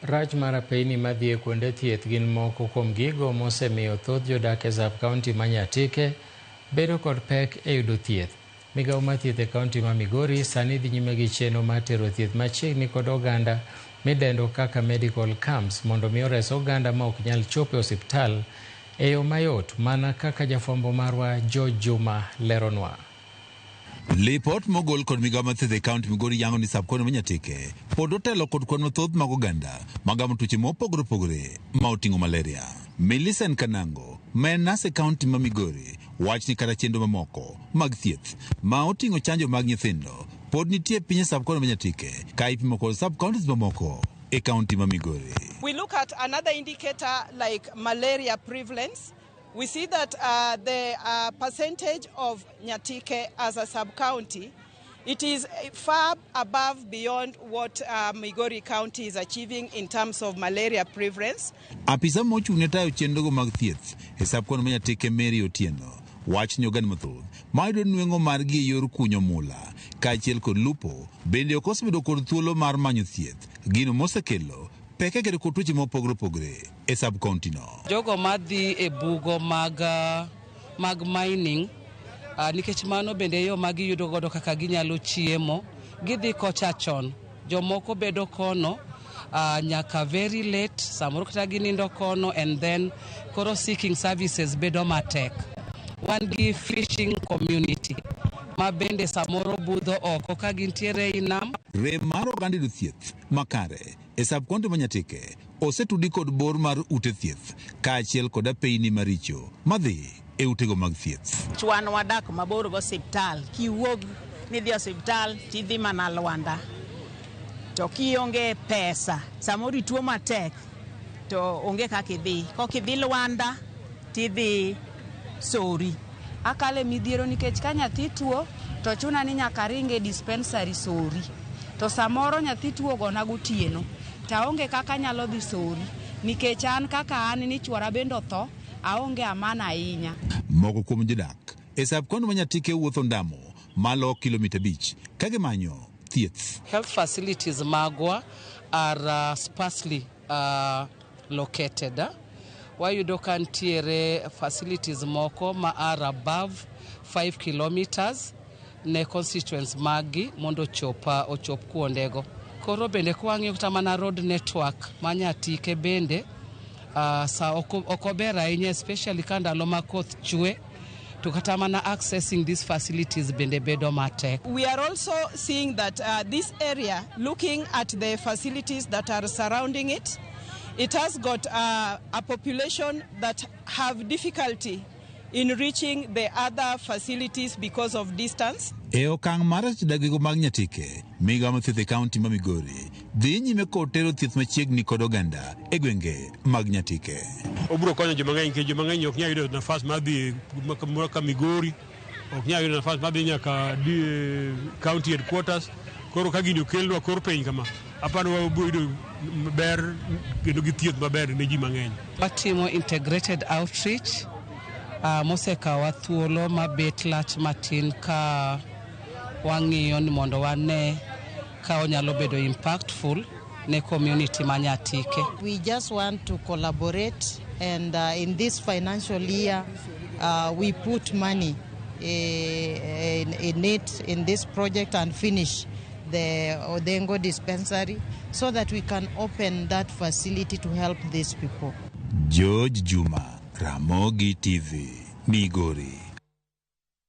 Rach mar apeyni madhi e kuonde thieth gin moko kuom gigo mosemiyo thoth jodak e sub county ma Nyatike bedo kod pek e yudo thieth. Migawo mar thieth e kaunti ma Migori sani dhi nyime gi chenro mar tero thieth machiegni kod oganda midendo kaka medical camps mondo mi ores oganda ma ok nyal chopo e osiptal e yo mayot mana kaka jafwambo marwa George Juma leronwa. Lipot mogol kod migawo mar thieth e kaunti Migori yango ni sub-county ma Nyatike pod otelo kod kwan mathoth mag oganda magamo tuoche mopogore opogore ma oting'o malaria. Millicent Kanango ma en nas e kaunti ma Migori wach ni kata chenro mamoko mag thieth ma oting'o chanjo mag nyithindo pod nitie e piny e sub-county ma Nyatike ka ipimo kod sub-counties mamoko e kaunti ma Migori. We look at another indicator like malaria prevalence. We see that the percentage of Nyatike as a sub-county, it is far above beyond what Migori County is achieving in terms of malaria prevalence. Apisa mochung' ne tayo chenrogo mag thieth e sub-county ma Nyatike Mary Otieno wach ni oganda mathoth ma yudo nweng'o margi e yor kunyo mula kaachiel kod lupo bende ok osebedo kod thuolo mar manyo thieth, gino mosekelo pek e kedo kod tuoche mopogore opogore e sub-county no. Jogo madhi e bugo mag mining, nikech mano bende yo ma giyudo godo kaka ginyalo chiemo, gidhi kocha chon. Jomoko bedo kono nyaka very late, samoro kata ginindo kono, and then koro seeking services bedo matek. Wan gi fishing community ma bende samoro budho oko ka gintiere ei nam. Rem mar oganda yudo thieth makare e sub-county ma Nyatike osetudi kod bor mar ute thieth kaachiel kod apeyni maricho madhi e utego mag thieth. Wan wadak mabor gi osiptal. Kiwuok nidhi osiptal tidhi mana Lwanda. To kionge pesa, samoro ituo matek to onge kaka idhi. Kok idhi Lwanda tidhi Sori. Akale midhiero nikech ka nyathi tuo to chuna ni nyaka aring e dispensary Sori. To samoro nyathi tuo ogona gotieno to aonge kaka anyalo dhi Sori nikech an kaka an ni chuora bende otho, aonge amana ahinya. Moko kuom jodak e sub-county ma Nyatike wuotho ndamo malo kilomita 5 ka gimanyo thieth. Health facilities magwa are sparsely located. Wayudo ka nitiere facilities moko ma are above 5 kilometers ne constituents maggi mondo ochop kuondego. Koro bende kwang'iyo kata mana road network ma Nyatike bende sa ok ober ahinya, especially ka ndalo ma koth chwe, to kata mana accessing these facilities bende bedo matek. We are also seeing that this area, looking at the facilities that are surrounding it, it has got a population that have difficulty in reaching the other facilities because of distance. E okang' mar dagego mag Nyatike, migawo mar thieth e kaunti ma Migori dhi nyime kod tero thieth machiegni kod oganda e gwenge mag Nyatike. Obiro konyo joma ng'eny nikech joma ng'eny ok nyal yudo nafas mar dhi ka Migori, ok nyal yudo nafas mar dhi nyaka county headquarters. Koro ka gini okelnwa kor piny kama, aparo wabiro yudo ber kendo gi thieth maber ne ji mang'eny. Watimo integrated outreach mosekawa thuolo mabet lach matin ka wang'iyo ni mondo wane ka onyalo bedo impactful ne community ma Nyatike. We just want to collaborate, and in this financial year we put money in it, in this project, and finish the Odengo dispensary so that we can open that facility to help these people. George Juma, Ramogi TV, Migori.